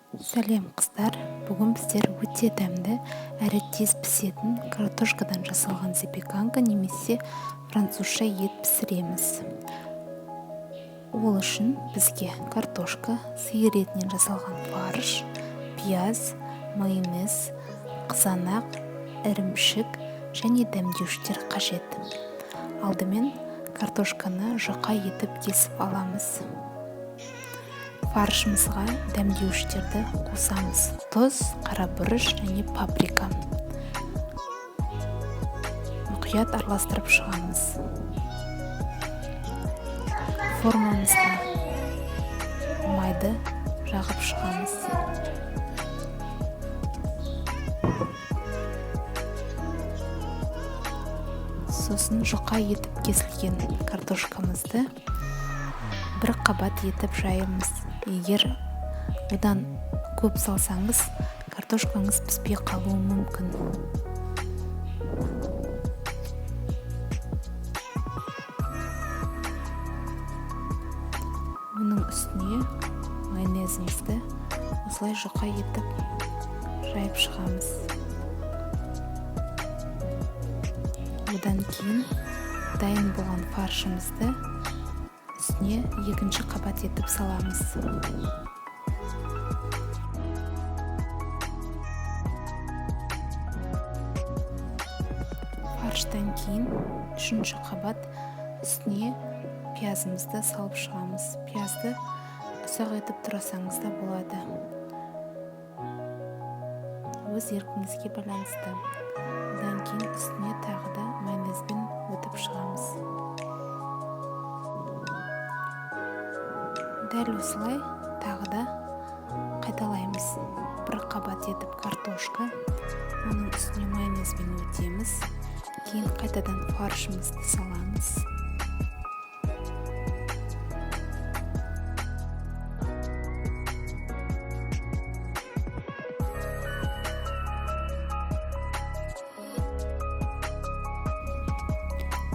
Сәлем, қыздар! Бүгін біздер өте дәмді әрі тез пісетін картошкадан жасалған запеканка немесе французша ет пісіреміз. Ол үшін бізге картошка, сиыр етінен жасалған фарш, пияз, майонез, қызанақ, ірімшік және дәмдеуіштер қажет. Алдымен картошканы жұқа етіп кесіп аламыз. Фаршымызға дәмдеуіштерді қосамыз: тұз, қара бұрыш және паприка. Мұқият араластырып шығамыз. Формамызға майды жағып шығамыз. Сосын жұқа етіп кесілген картошкамызды бір қабат етіп жайымыз. Егер одан көп салсаңыз, картошкаңыз піспей қалуы мүмкін. Оның үстіне майонезімізді осылай жұқа етіп жайып шығамыз. Одан кейін дайын болған фаршымызды үстіне екінші қабат етіп саламыз. Фарштан кейін үшінші қабат үстіне пиязымызды салып шығамыз. Пиязды ұсақ етіп турасаңыз да болады. Өз еркіңізге байланысты. Одан кейін үстіне тағы да майонезбен өтіп шығамыз. Дәл осылай тағы да қайталаймыз. Бір қабат етіп картошка, оның үстіне майонезбен өтеміз. Кейін қайтадан фаршымызды саламыз.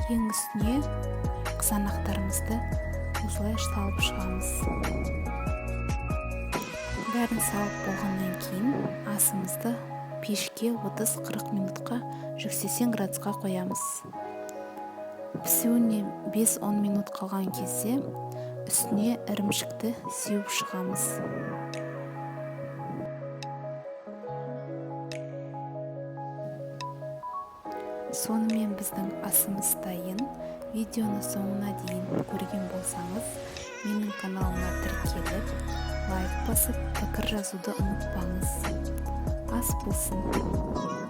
Ең үстіне қызанақтарымызды осылай салып шығамыз. Бәрін салып болғаннан кейін асымызды пешке 30-40 минутқа 180 градусқа қоямыз. Пісуіне 5-10 минут қалған кезде үстіне ірімшікті сеуіп шығамыз. Сонымен біздің асымыз дайын. Видеоны соңына дейін көрген болсаңыз, менің каналыма тіркеліп, лайк басып, пікір жазуды ұмытпаңыз. Ас болсын!